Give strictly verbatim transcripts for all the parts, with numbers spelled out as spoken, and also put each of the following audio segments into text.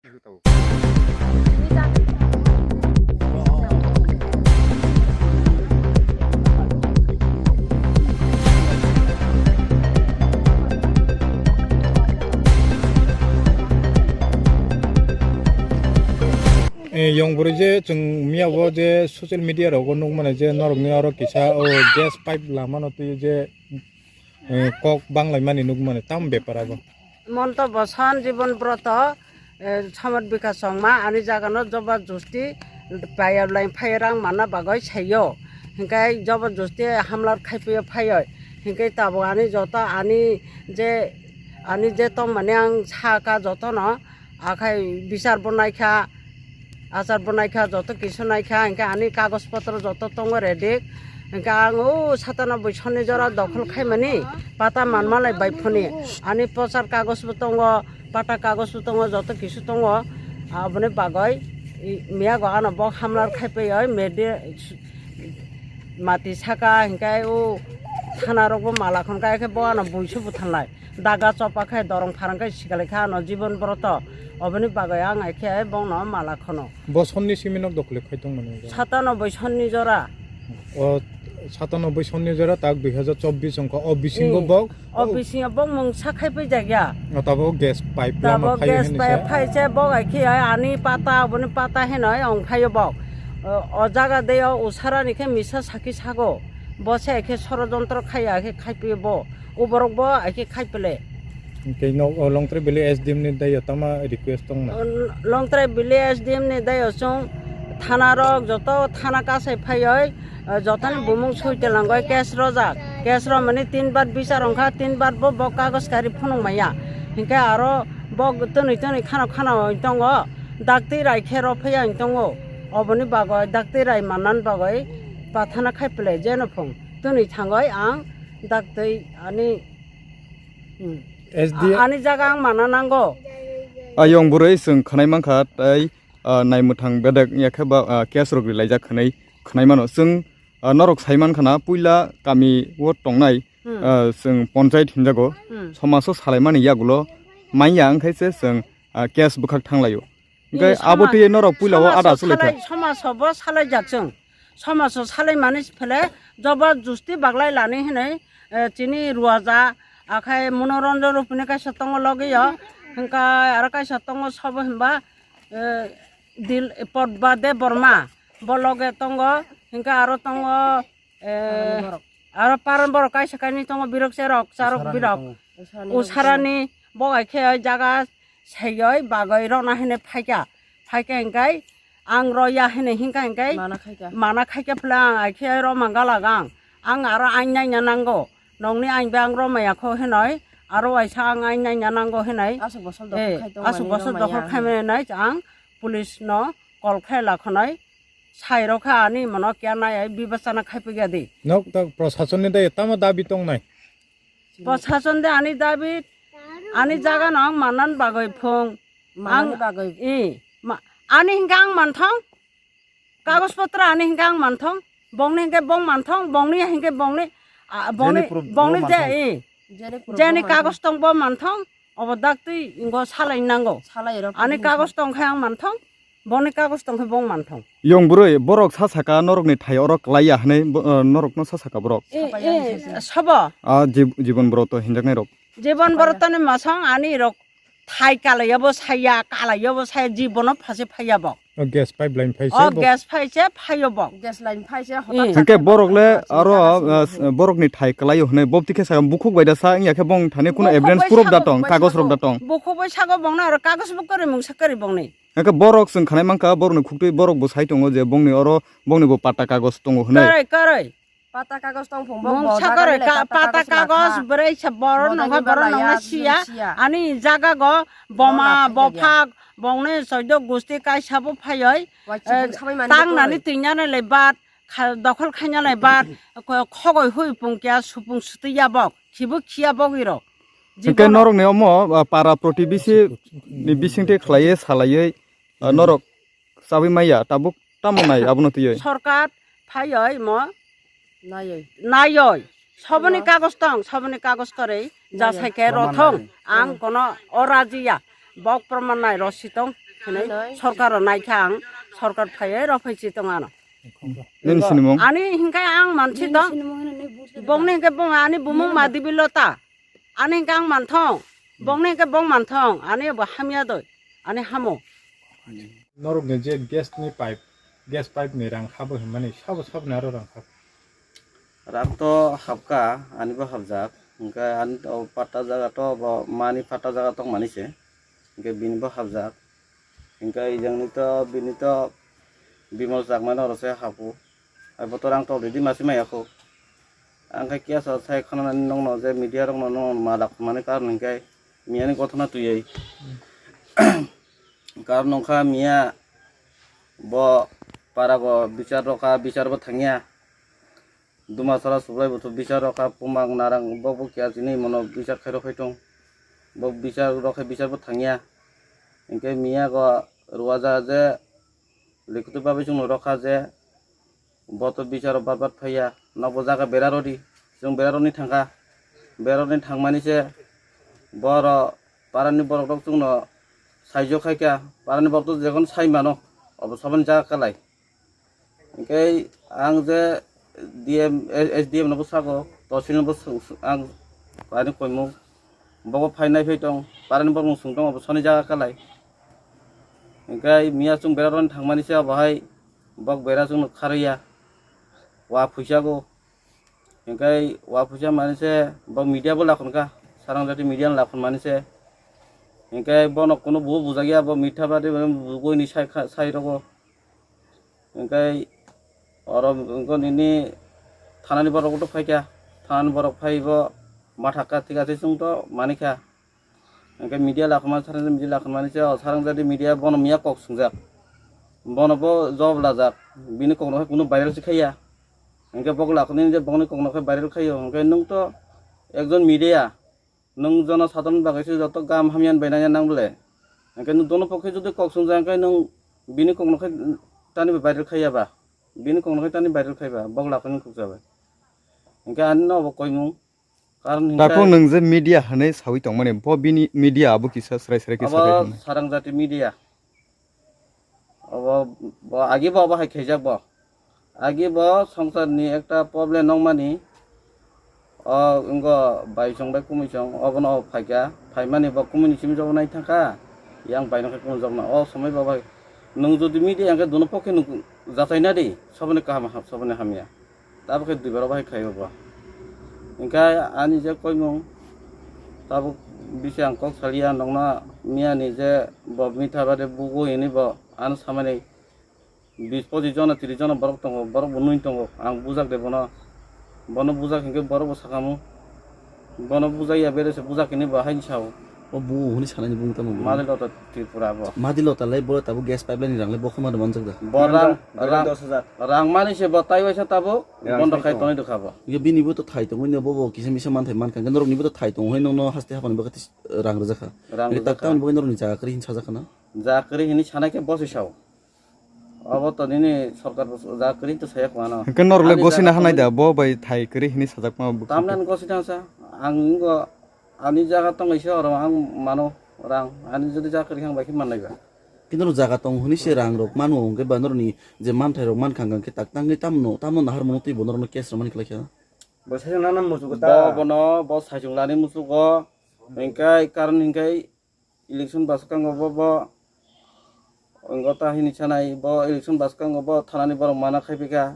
Eh, yong bwrwi je chwng miya bo je social media rogo nukmani je norokni oro kisa o gas pipe lamano twi je, eh, kok banglaimani nukmani tam bepar abo. Monto Boson, Jibon Broto, eh, Samad Bikas Chongma, ani jagano joba justi payab lain phai rang manna bagwi saiyo. Hinkai joba justi hamlar khaipiyo phaiyo. Hinkai tabuk ani joto ani je, ani je tongmani ang saka jotono, akhai bichar bo naikha, achar bo naikha, joto kisu naikha, hinkai ani kagoj potro joto tongo ready. Hinkai ang o satanoboi sonni jora dokhol khaimani, pata manmalai bai phone. Ani pochar kagoj bo tongo, pata kagoj bo tongo, joto kisu tongo. Aboni bagwi i, miyago ano bo hamlar khaipai oi medi mati saka hinkai o thana rok bo mala khon kai khe bo ano buisu buthanlai daga chopa khe dorong pharang kai sikalai kha ano Jibon Broto. Oboni bagwi ang ai khe bongno mala khono. Bo sonni simi nok dokhole khai tong mani. Satanoboi sonni jora. O satanoboi sonni jora tak dui hajar chobbish wngkha. O bisingo Hmm. bok O bisingo bok mungsa khai pai jak ya. O tabuk gas pipe lama Tabuk phai gas hini pipe se. phai se bok ai khe ai ani pata, oboni pata heno ai ong phaio bok. O, o jaga de o usara ni khe misa sakhi sago. Bo se khe sorojontro khaiya khe khai pai bo. O borok bo ai khe khai pele. Hingke no, o Longtrai Valley S D M ni dai o tama request tong na? O Longtrai Valley S D M ni dai o chwng thana rok joto thana kasai phaioi, o jotoni bumung sui telangoi case rojak. Case romani tin bar bichar wngkha, tin bar bo, bo kagoj kari phunuk maya. Hingke aro bo twnwi twnwi khano khano oi tongo, daktwi rai khe rw phaiya oi tongo. Oboni bagoi daktwi rai mannan bagoi pathana khai pele jeno phung. Twnwi thangoi ang daktwi ani Hmm. S D A ani jaga ang mana nango. Ayong bwrwi chwng khwnai mankha tei, ah, naimwthang bedek ya khe ba, ah, case rok ri laijak khwnai, khwnai mano. Chwng, ah, norok sai mankha na puila kami o tongnai, Hmm. ah, chwng ponchayat hinjago. Hmm. Somaso salaimani yagulo manya wngkhai se chwng, ah, case bwkhak thanglaio. Hingke Ni abo soma-, twi norok puila o ada somaso chwlai kha. Salai, somaso bo salai jak chwng. Somaso salai mani phele joba justi baglai lani hinui, eh, chini ruaja, akhai Monoranjan Rupini kaisa tongo logi o. Hingke aro kaisa tongo sobo hinba, eh, Dil-, Podba Debbarma. Bo loge tongo. Hingke aro tongo, eh, Paran borok. Aro Paran borok kaisa kainwi tongo birok cherok, charok Usarani birok. Tongo. Usarani Usarani bo ai khe jaga saioi bagoi rona hene phaikha. Phaikha hinkai ang roya hene hinka hinkai Mana khaikha. Mana khaikha phle ang ai khe roma galagang. Ang aro ain naina nango. Nongni ain be ang romaya kho henoi. Aro waisa ang ain naina nango henoi. Aswk bosol dokhol Eh, khai tong aswk mani bosol romaya dokhol khai hinwi. Mani nai ang police no call khai la khonoi. Sai rokha ani mono kya nai ai bibachana khai pigya di. Nok tak prosason ni dai tamo dabi tong nai. Prosason de ani dabi, ani jaga no ang manan bagoi phung. Manani Ang bagoi. I, ma, ani hingke ang manthong, kagoj potra ani hingke ang manthong, bongni hingke bong manthong, bongni hingke bongni, a, bongni, Jeni pro-, bongni bong je, manthong. I, Jeni pro-, jeni bong manthong. Kagoj tong bo manthong, obo daktwi ingo salai nango. Salai rok Ani bini kagoj tong khe ang manthong, bongni kagoj tong khe bong manthong. Yong bwrwi, borok sa saka norokni thai oro klai ya hwnwi bo-, o, norokno sa saka borok. I, Sapai i, ani sese. Sobo. A, Jib-, Jibon Broto hinjaknai rok. Jibon Sapai ya. Brotoni masong ani rok thai kalai yabo saya, kalai yabo saya, Jibono phase phaiya bo. O gas pipeline phai se O bo. Gas phai se phaio bo. Gas line phai se I. Hingke borok le aro, o, borokni thai kalai hwnwi bobti khe sa bukhuk bai da sa wngya khe bong thani kuno Bukhuk evidence bai proof da sago tong, bukhuk bai kagoj rok sago. Da tong. Bukhuk bai sago bongno aro kagoj bo kwrwi mungsa kwrwi bongni. Hingke borok chwng khanai mankha, borokni khuktwi borok bo sai tongo je bongni oro, bongni bo patta kagoj tongo hwnwi. Kwrwi, kwrwi. Patta kagoj tong phung bo, Mung bo sakare jaga ka-, le patta patta kagoj kagoj makha. Bwrwi sa borok Bo nongkha, dagi borok balaya, nongna siya. Siya. Ani jaga go boma, Bo laptop bopha, bongni soido gusti kaisa bo phaioi. Wai chibuk Eh, sabai mani tang bo nani kwrwi. Twi nani le bat, kha-, dokhol khaina le bat, ko-, khogoi hui pung kya supung sutwi ya bok, khibu khiya bogwi rok. Hingke Jibono norokni omo, ah, para protibisi ni bisingtwi khlaiwi salaiwi, ah, Hmm. norok chabwi maya, tabuk tamo nai abono twiwi? Sorkar phaioi mo Naioi. Naioi. Soboni Yo. Kagoj tong, soboni kagoj kwrwi, Naioi. Jasai khe Roman rothong, nai. Ang Hmm. Kono o rajiya. Bok proman nai rw si tong hinwi sorkar rw nai kha ang, sorkar phaiwi rw phai si tong ano. Nini sinimung? Ani hinkai ang mansi tong, bongni hinkai bong ani bumung ma dibi lota. Ani hinkai ang manthong, bongni hinkai bong manthong, ani bo hamya doi, ani hamo. Norokni je gas ni pipe, gas pipe ni rang habo hinmani sabo saboni aro rang habo. Rang to habka, ani bo habjak, hinkai ani to patta jaga to bo mani patta jaga tong mani se, hinkai bini bo habjak. Hinkai ejang ni to bini to Bimal Chakma no rw se habu. Ai bo to rang to already masi maya kho. Ang khe kesa sai khana nani nong no je media rok no nong ma lak mani karon hinkai miya ni gothona twi ai. Karon nong kha miya bo para go bichar rw kha, bichar bo thangya. Dumasara sublai bo to bichar rw kha, pumang narang bo bo kiya chini mono bichar khai rw khai tong. Bo bichar rw khe bichar bo thangya. Hinkai miya go rw ja je Likhutu babi chwngno rokha je bo to bicharo bar bar phaiya, nobo jaga bera rodi, chwng bera roni thangkha, bera roni thangmani se boro parani borok rok chwngno saijo khaikha, parani borok to jekon sai mano, obo saboni jaga kalai. Hinkhe ang je D M, S D M nobo sago, tosil nobo ang ani koimung, bobo phai nai phai tong, parani borok no swng tong, obo soni jaga kalai. Hinkhe miya chwng bera roni thangmani se obo hai bok bera chwngno kharwi ya. Wa phuisago. Hinkhe wa phuisa mani se bok media bo lakhon kha. Sarang jati media no lakhon mani se. Hinkhe bono kunu bo bujak ya, bo mitha badi bo bugui ni sai kha, sai rogo. Hinkhe oro wngkha nini thanani borok to phaikha. Thanani borok phai bo mathakha, thik ase chwng to manikha. Hinkhe media lakhorma, sarang media lakhormani se, o sarang jadi media bono miya kok swngjak. Bono bo job lajak. Bini kokno khe kunu viral se khaiya. Hinkhe bok lakhorni je bokni kokno khe viral khaiyo. Hinkhe nwng to ekjon media. Nwng jono sadharon bagwi se joto gam hamya ni bai nangya nang bole. Hinkhe nwng dono pokhe jodi kok swngjak hinkhe nwng bini kokno khe tani viral khaiya ba. Bini kokno khe tani viral khaiba. Bok lakhorni kok jabai. Hinkhe ani no obo koimung. Karon hinkhe Dakho nwng je media hinwi sawi tongmani, bo bini media abo kisa srai srai khe sawi abo hinwi. Sarang jati media. Obo, bo agi bo obo hai khaijak bo. Agi bo songsar ni ekta problem nongmani. O wngkha bai chong bai kumui chong, obono o phaikha, phaimani bo kumui ni simi jobo nai thangkha. Yang bai no khe kumui jobo na. O somoi bo bai nwng jodi media hinkhe dono pokhe nwng jachai na di, soboni kaham ha-, soboni hamya. Tabuk khe duibar bahai khaio bo. Hinkhe ani je koimung tabuk bisi ang kok saliya nokna miyani je bo mitha bade bugo hini bo ano samani bis pochis jona tris jona borok tongo, borok bo nui tongo, ang bujak de bono, bono bujak hinkhe borok bo sakamu. Bono bujaiya bere se bujak hini bo haini sao. O bu hwnwi sanani bung tamo bu. Madi lota Tripura bo. Madi lota lai bo tabuk gas pipeline ni rang lai bo khama rw manjak da. Bo rang, rang, dos hajar. Rang mani se bo tai waisa tabuk. Rang bondo khai khai tongo. Tonwi rwkha bo. Ye bini bo to thai tongo, bo bo kisa misa manthai mankha, norok ni bo to thai tongo, hwnwi nokno haste hapani bagwi rang rwjakha. Rang rwjakha. Ri tak tamni bagwi norok ni jaga kwrwi hin sajak khana. Jaga kwrwi hini sanai khe boswi sao. Obo to nini sorkar bo ja kwrwi to saya khwano. Hwnkhe norok le gosina hanai da, bo bai thai kwrwi hini sajakma bo. Tamle gosina sa, ang ngo ani jaga tong ise oro ang mano rang, ani jodi ja kwrwi ang bai khe mannai ba. Kintu norok jaga tong hwnwi se rang rok mano, hwnkhe ba norokni je manthai rok mankha, hwnkhe tak tangwi tamno, tamno nahar mano twi bo norokno case rwmani khlai kha. Bo saichung nana muchugo ta. Bo bono, bo saichung lani muchugo, hwnkhe karon hwnkhe election bwskango bo, bo wngkha ta hini sanai, bo election bwskango bo thanani borok mana khai phi kha.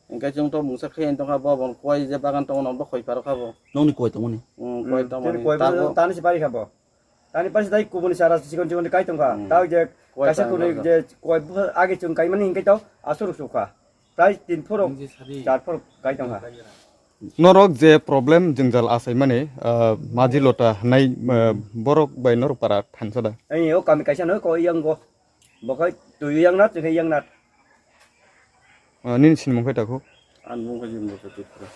Hinkhe chwng to mungsa khe tongkha, bo bo kuai je bagan tongo, bo khoi paro kha bo. Nokni kuai tongmani? Hmm, kuai tongmani. Tei kuai tani se pari kha bo. Tani pari se tai kubuni sara sikon sikon kai tongkha. Hmm. Tao je kuai kaisa tongmani kunui je kuai age chwng kaimani hinkhe to aswk sukha. Prai tin phorok, char phorok kai tongkha. Norok je problem jwngjal achaimani, ah, Maji Lota hwnwi, ah, borok bai norok para thansa da? Ai, o kami kaisa no ko yang go. Bo khai twi yang nat, khai yang nat. Ah, nini sinimung khai takhu? Ani mung khai Jim Bose Tripura.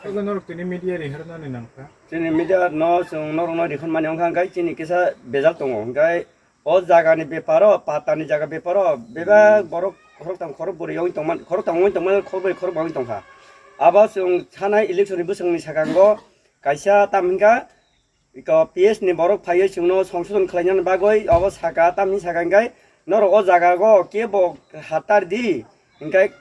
Ogo norok tini media ri harnani nangkha. Chini media no chwng norok no rikhon mani wngkha, hwnkhe chini kisa bejal tongo, hwnkhe o jaga ni beparo, pata ni jaga beparo, bebak borok khorok tang khorok bwrwi wng tongman, khorok tang wng tongman, khorok bwrwi khorok ba wng tongkha. Abo chwng sanai election ni bwswng ni sakango kaisa tam hinkha, Iko P S ni borok phaiwi chwngno songsodon khlainani bagwi obo saka, tamni saka hwnkhe norok o jaga o kebo hatar di, hwnkhe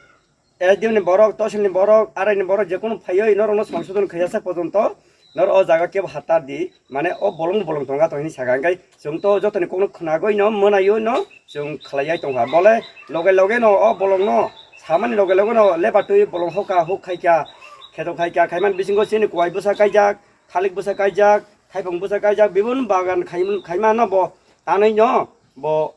S D M ni borok, tosilni borok, arai ni borok jekunu phaiwi norokno songsodon khaiyasa pojonto norok o jaga kebo hatar di, mane o bolong bolong tongkha tong hini saka, hwnkhe chwng to jotoni kokno khwnagwi no mwnaiwi no chwng khlaiwi tongkha, bole loge loge no o bolongno samani loge loge no lebatwi bolong hoka huk khaikha, kheto khaikha, khaimani bisingo chini kuwai bwsa kaijak, thalik bwsa kaijak, thaipung bwsa kaijak, bibun bagan khaim-, khaima no bo tanwi no bo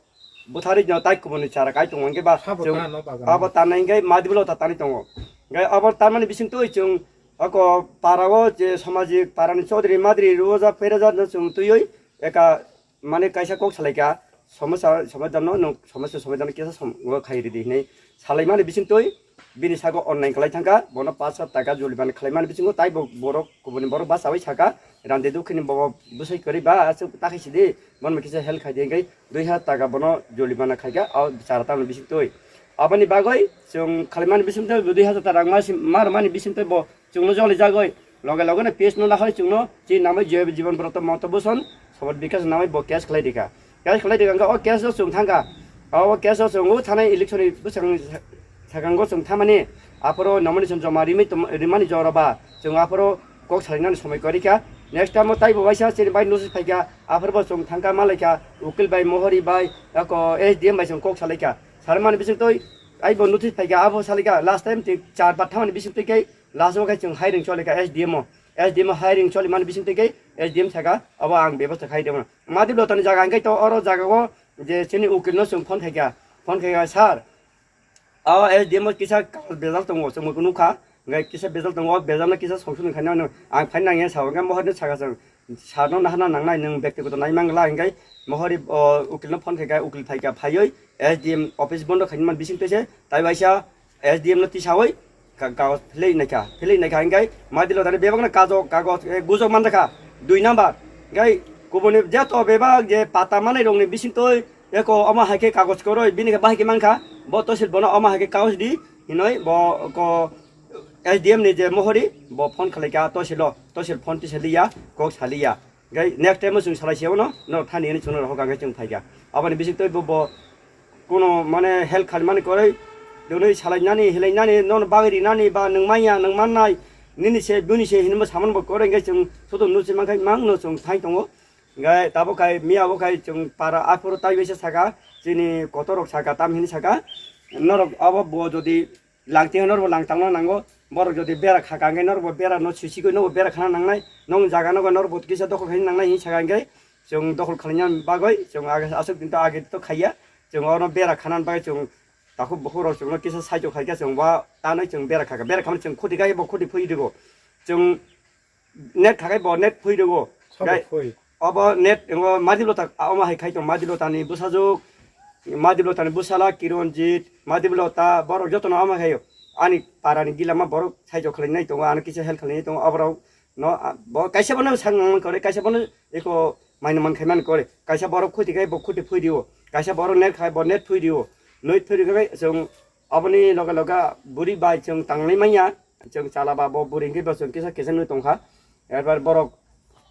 bwtharwi no tai kubuni chara kai tongo, hwnkhe ba Sabo chwng ta no bagan abo no. Tanai hwnkhe madi bwlota tanwi tongo. Hwnkhe abo tanmani bisingtwi chwng oko parao je samajik parani chodri madri roja peraja no chwng twiwi eka mane kaisa kok salaikha, somosa, somosa no, nwng somosa, somosa no kisa som-, o khai ridi hinwi salaimani bisingtwi bini sago online khlai thangkha, bono pash hajar taka jorimana khlaimani bisingo tai bo borok kubuni borok bachawi saka, randi dukhini bobo bwsai kwrwi ba aswk takhai sidi, bono kisa help khai di hwnkhe dui hajar taka bono jorimana khaikha, o chara tamni bisingtwi. Aboni bagwi chwng khlaimani bisingtwi dui hajar taka rang ma si-, ma rwmani bisingtwi bo chwngno joli jagwi loge loge no P S no lahai chwngno chi namai Joy Jiban Broto Moto Bhuson Sobot Bikash namai bo case khlai dikha. Case khlai dikha, hwnkhe o case o chwng thangkha. O case o chwng o thanai election ni bwswk sakango chwng thamani aphoro nomination joma rimani tom-, rimani jora ba chwng aphoro kok salinani somoi kwrwi kha. Next time o taibo waisa chini bai notice phaikha, aphoro bo chwng thangkha malaikha, ukil bai, mohori bai, ako S D M bai chwng kok salaikha. Sarmani bisingtwi aibo notice phaikha, abo salaikha, last time ti char bar thamani bisingtwi khe last o khe chwng hiring choli kha S D M o. S D M o hiring choli mani bisingtwi khe S D M saka, abo ang bebosta khai tongmano. Madi Lotani jaga hwnkhe to oro jaga o je chini ukil no chwng phone khaikha, phone khaikha, "Sir, o S D M o kisa kal bejal tongo, chwng bo nukha, hwnkhe kisa bejal tongo, o bejal no kisa songsodon khaina hwnwi ang phai nangya," sa hwnkhe mohor no saka chwng, "Sir no nahana nangnai, nwng bektigoto nai mangla," hwnkhe mohori o ukil no phone khaikha, ukil phaikha, phaiwi S D M office bondo khaini man bisingtwi se, tai waisa S D M no tisawi ka-, kagoj philwi naikha, philwi naikha hwnkhe Madi Lotani bebakno kajok, kagoj, eh, gujok manjakha, dui number. Hwnkhe kubuni jeto bebak je pata manai rokni bisingtwi eko omo hai khe kagoj kwrwi, bini khe bahai khe mankha, bo tosil bono omo hai khe kagoj di hinwi bo ko S D M ni je mohori bo phone khlaikha tosilo, tosil phone tisaliya, kok saliya. Hwnkhe next time o chwng salai se uno, no thani hwnwi chwngno rohor kha hwnkhe chwng phaikha. Aboni bisingtwi bo, bo kuno mane help khaimani kwrwi, hwnwi salainani, hilainani, nono bagwi rinani ba nwng manya, nwng mannai, nini se, bini se hinwi bo saman bo kwrwi hwnkhe chwng soto nusi mankhai mangno chwng thai tongo. Hwnkhe tabuk khai, miya bo khai chwng para aphuru tai waisa saka, chini kotor rok saka, tam hini saka, norok abo bo jodi Langti norbo langtangna nango, borok jodi bera khaka hwnkhe norbo bera no swisigwi norbo bera khana nangnai, nong jaga nogo norbo kisa dokhol khaina nangnai hinwi saka hwnkhe, chwng dokhol khlaina bagwi chwng age aswk din to age to khaiya, chwng oro bera khana bagwi chwng takhuk bukhuk rok chwngno kisa saichok khaikha chwng ba tanwi chwng bera khaka, bera khama chwng khuti kaibo khuti phui digo, chwng net khakai bo net phui rwo. Sabo Gai-, phui. Obo net ngo Madilota, a, omo hai khai tong Madilota ni bwsajwk, Madilota ni bwsala Kironjit, Madilota borok jotono omo hai ani para ni gila ma borok saijo khlai nai tongo, ano kisa help khlai nai tongo, oborok no, a, bo kaisa bono sang nang kore, kaisa bono eko maino man khai man kore, kaisa borok khuti khai bo khuti phui dio, kaisa borok net khai bo net phui dio, net phui dio khai chwng Oboni loge loge buri bai chwng tanglai manya, chwng chala ba bo buri hwnkhe bo chwng kisa kisa nwi tongkha. Erbar borok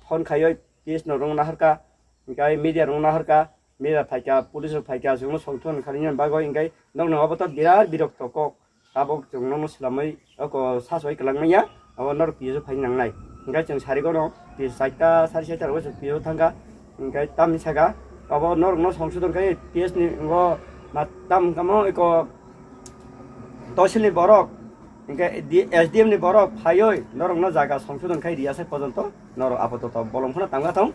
phone khaiwi P S no rwng naharkha, hwnkhe media rwng naharkha, media phaikha, police rok phaikha, chwngno songthon khaina bagwi hwnkhe nokno obo to birat birokto kok. Tabuk chwng nokno swlamwi oko sasoi kwlangmanya. Abo norok P S o phai nangnai. Hwnkhe chwng sarigono P S chaita, sari chaita rogo chwng P S o thangkha. Hwnkhe tamni saka abo norokno songsodon khai P S ni wngkha ma tam wngkha mo eko tosilni borok. Hwnkhe D-, S D M ni borok phaiwi norokno jaga songsodon khai riyasa pojonto norok apatot bolong phano tangma thang.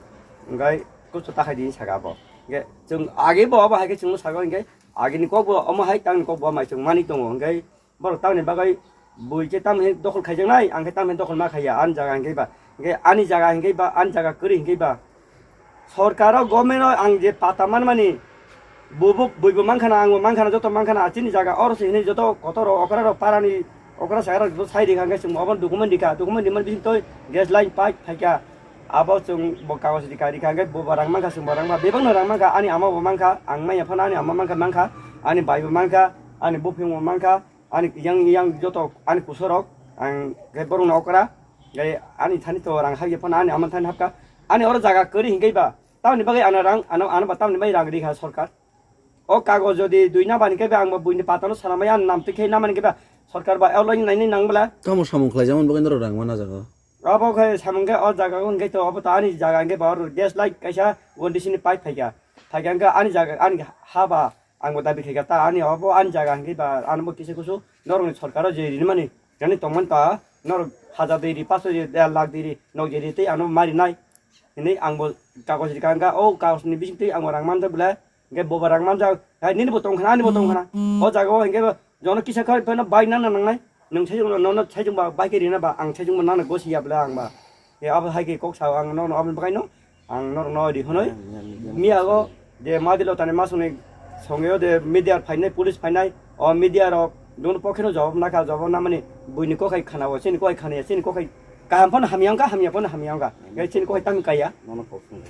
Hwnkhe kuchu takhai di saka abo. Hwnkhe chwng age bo abo hai khe chwngno sago hwnkhe agini kokbo omo hai tangni kokbo mai chwng mani tongo. Hwnkhe Borok tamni bagwi bui khe tamni dokhol khaijaknai, ang khe tamni dokhol ma khaiya, ani jaga hwnkhe ba. Hwnkhe ani jaga hwnkhe ba, ani jaga kwrwi hwnkhe ba. Sorkar o, government o ang je pata manmani, bo bo, bui bo mankhana, ang bo mankhana, joto mankhana, chini jaga oro se hinwi joto kotor rok, okra rok, parani okra saka rok joto sai rikha hwnkhe chwng obo document rikha, document rimani bising twi gas line pipe phaikha. Abo chwng bo kagoj rikha, rikha hwnkhe bo bo rang mankha, chwng bo rang ba, bebak no rang mankha, ani ama bo mankha, ang manya phano ani ama mankha, mankha, ani bai bo mankha, ani buphang bo mankha. Ani yang, yang joto ani kusorok, ang khe borokno okra, khe ani thani to rang hai phano ani ama thani hapkha, Ani oro jaga kwrwi hinkhe ba, tamni bagwi ano rang, ano, ano ba tamni bagwi rang rikha sorkar. O kagoz jodi dui nabani khe ba ang bo buini patano sanamai ang nam tikhe namani khe ba sorkar ba elo naini nang bwla. Tamo samung khlai jamani bagwi norok rang mana jaga. Abo khe samung khe o jaga o hinkhe to abo to ani jaga hinkhe ba oro gas light kaisa O N G C ni pipe phaikha. Phaikha hinkhe ani jaga ani ha ba ang bo dabi khaikha ta ani abo ani jaga hinkhe ba ano bo kisa kusu norokni sorkaro je rinimani jani tongmani ta norok hajar dei ri, paso ri, der lakh dei ri, nok je ri tei ano mari nai. Hinwi ang bo kagoz rikha hinkhe o kagoz ni bising twi ang bo rang manjak bwla. Hinkhe boba rang manjak, hai nini bo tongkhana, ani bo tongkhana. O jaga o hinkhe jono kisa khai phano bai nang nang nai. Nwng saichung no, no saichung ba bai khe rina ba, ang saichung ba nang gosi ya bwla ang ba. He abo hai khe kok sao ang no, no abo bakai no, ang no, no di honoi. Miya go je madilo tani masuni songe o de media phainai, police phainai, o media rok don pokhe no jawab na kha, jawab na mani buini kok hai khana o, sini kok hai khana ya, sini kok hai kaham phano hamya wngkha, hamya phano hamya wngkha. Gai sini kok hai tang kaya. Nono kok sung.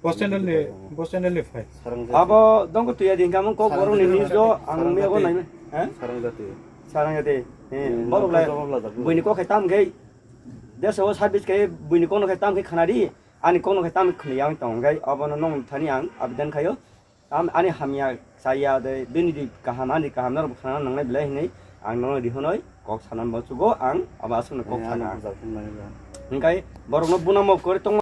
Bus channel ni, bus channel ni phai. Abo dongko tuya din kamung kok borok ni news do ang miya go nai. He? Sarang jati. Sarang jati. He, hmm, borok lai. Buini kok khai tam khai. Desa o service khai buini kono khai tam khai khana di. Ani kono khai tam khai yang tong khai. Abo no nong thani ang abidan khayo. Am ani hamya saya de bini di kaham ani kaham no khana nang nai belai hinai. Ang no di honoi kok sanan bo chugo ang abo asung kok sana. Hingkai borok no bunamo kori tong